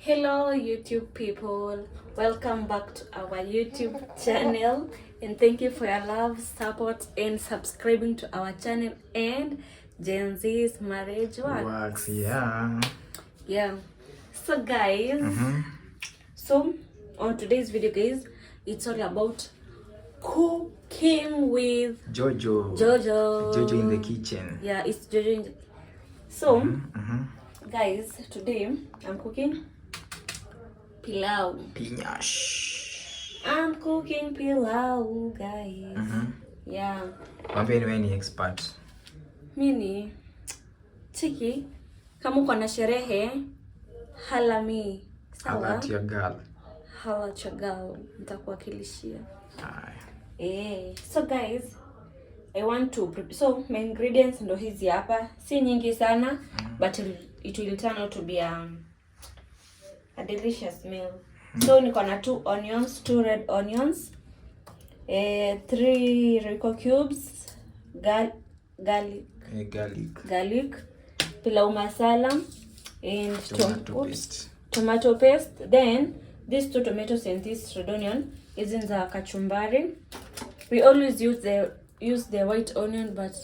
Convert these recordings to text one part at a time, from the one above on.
Hello YouTube people, welcome back to our YouTube channel and thank you for your love, support and subscribing to our channel and Gen Z's Marriage Works. Works, yeah. Yeah. So guys, so on today's video guys, it's all about cooking with Jojo. Jojo. Jojo in the kitchen. Yeah, it's Jojo in the... So, guys, today I'm cooking pilau. Pinyash. I'm cooking pilau, guys. Yeah. Mwambie ni wewe ni expert. Mimi chiki, kama uko na sherehe hala mi. Holla Sawa? at your girl. Hala chagal, nitakuwakilishia. Haya. So guys, I want to so my ingredients ndo hizi hapa, si nyingi sana, but it will turn out to be a delicious meal. So niko na 2 onions, 2 red onions, 3 Royco cubes, garlic, Garlic. Garlic, pilau masala and Tomato oops, paste. Tomato paste. Then these 2 tomatoes and this red onion is in the kachumbari. We always use the white onion, but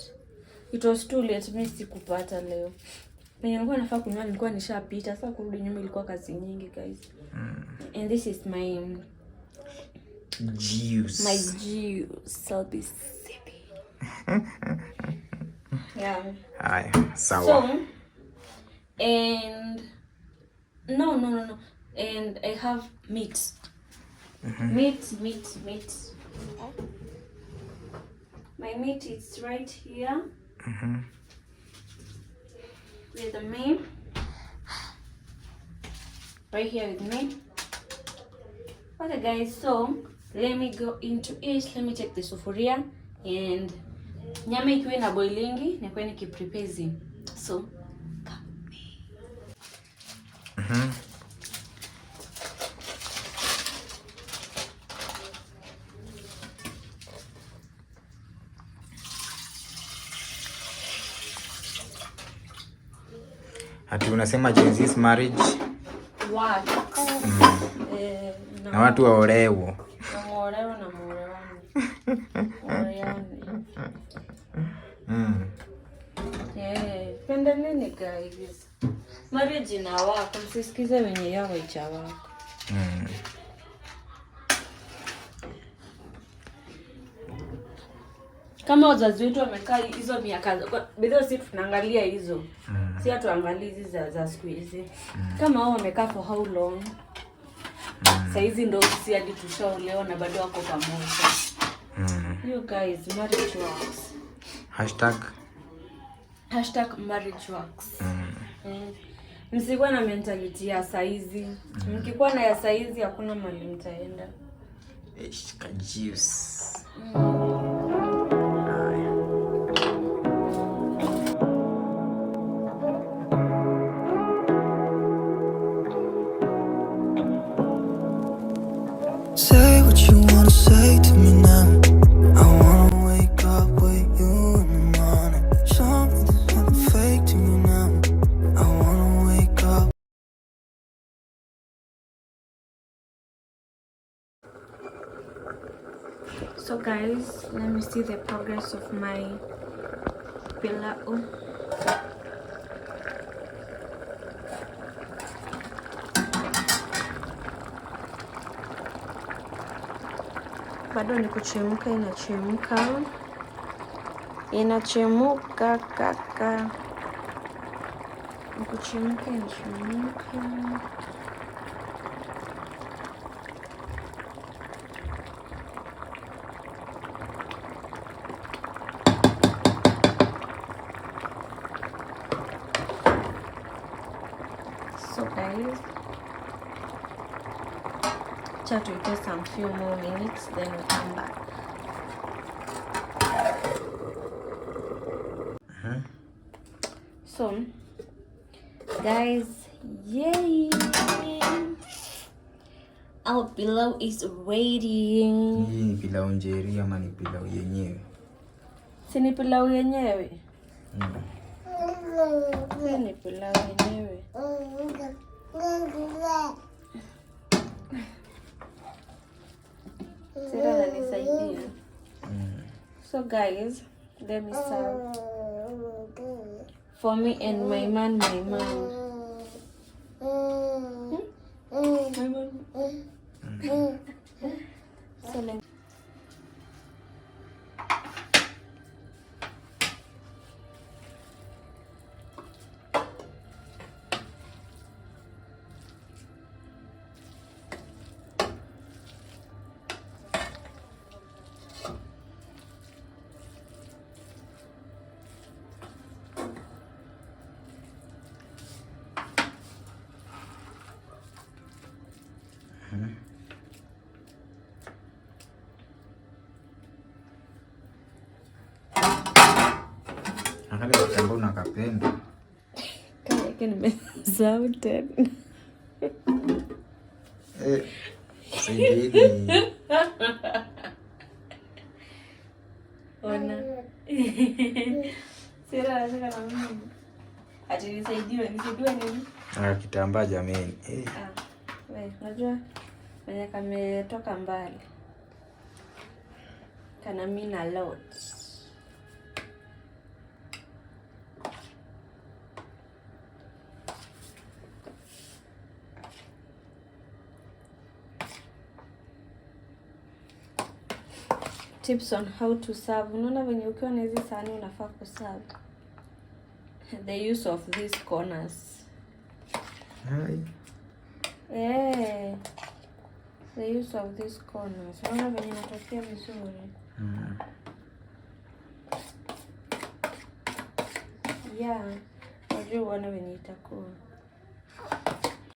it was too late. Mimi sikupata leo. Penye nilikuwa nafaa kununua nilikuwa nishapita. Sasa kurudi nyuma ilikuwa kazi nyingi guys. And this is my Juice. My juice. I'll be sipping. Yeah. Haya, sawa. So, and no, no, no, no. And I have meat. Meat, meat, meat. My meat is right here. With me. Right here with me. Okay guys, so let me go into it. Let me take the sufuria and nyama ikiwa ina boilingi nikuwa nikiprepare hizi. So come me. Ati unasema Gen Z's marriage Works. Na watu waolewe. Na muolewe na muolewane. Muolewane. Pendaneni guys. Marriage inawaka, msisikize wenye yao haijawaka. Kama wazazi wetu wamekaa hizo miaka, bidhaa si tunaangalia hizo. Si hatuangalii hizi za siku hizi. Kama wao wamekaa for how long? Saa hizi ndo si hadi tushaolewa na bado wako pamoja. You guys, marriage works. Hashtag. Hashtag marriage works. Msikuwa na mentality ya saizi. Mkikuwa na ya saizi hakuna mahali mtaenda. Ish, ka juice. Say what you wanna say to me now. I wanna wake up with you in the morning. Show me there's nothing fake to you now. I wanna wake up. So guys, let me see the progress of my pilau. Bado ni kuchemka, inachemka. Inachemka kaka. Ni kuchemka, inachemka. So guys, chat will take some few more minutes, then we come back. So guys, yay! Our pilau is ready. Hii ni pilau njeri ama ni pilau yenyewe? Si ni pilau yenyewe? Si ni pilau yenyewe. Sera ananisaidia. So guys, let me serve. For me and my man, my man. Hmm? My man. So let. Angalia kitambaa unakapenda. Kaya nimesahau tena. Eh, saidieni. Ona. Sera anataka na mimi. Ati nisaidiwe, nisaidiwe nini? Ah, kitambaa jameni. Eh. Ah, we, unajua mwenye kametoka mbali. Kana mean a lot. Tips on how to serve. Unaona venye ukiwa na hizi sahani unafaa kuserve. The use of these corners. Hai. Eh, the use of these corners. Unaona venye inatokea vizuri. Yeah, unajua uone venye itakuwa.